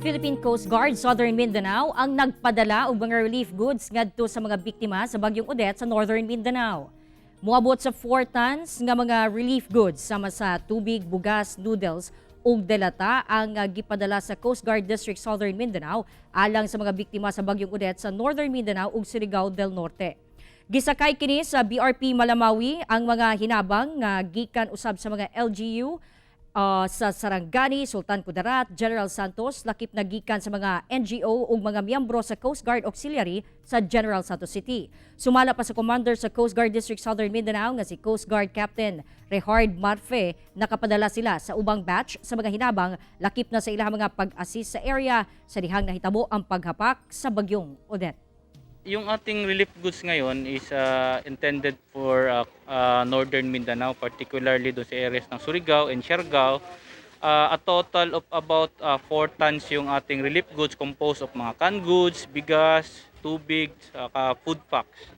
Philippine Coast Guard Southern Mindanao ang nagpadala og mga relief goods ngadto sa mga biktima sa Bagyong Odette sa Northern Mindanao. Moabot sa 4 tons nga mga relief goods sama sa tubig, bugas, noodles ug delata ang gipadala sa Coast Guard District Southern Mindanao alang sa mga biktima sa Bagyong Odette sa Northern Mindanao ug Surigao del Norte. Gisakay kini sa BRP Malamawi ang mga hinabang nga gikan usab sa mga LGU sa Sarangani, Sultan Kudarat, General Santos, lakip na gikan sa mga NGO ug mga miyembro sa Coast Guard Auxiliary sa General Santos City. Sumala pa sa Commander sa Coast Guard District Southern Mindanao nga si Coast Guard Captain Rehard Marfe, nakapadala sila sa ubang batch sa mga hinabang lakip na sa ilang mga pag-assist sa area sa dihang nahitabo ang paghapak sa Bagyong Odette. Yung ating relief goods ngayon is intended for Northern Mindanao, particularly doon sa areas ng Surigao and Siargao. A total of about 4 tons yung ating relief goods, composed of mga canned goods, bigas, tubig, saka food packs.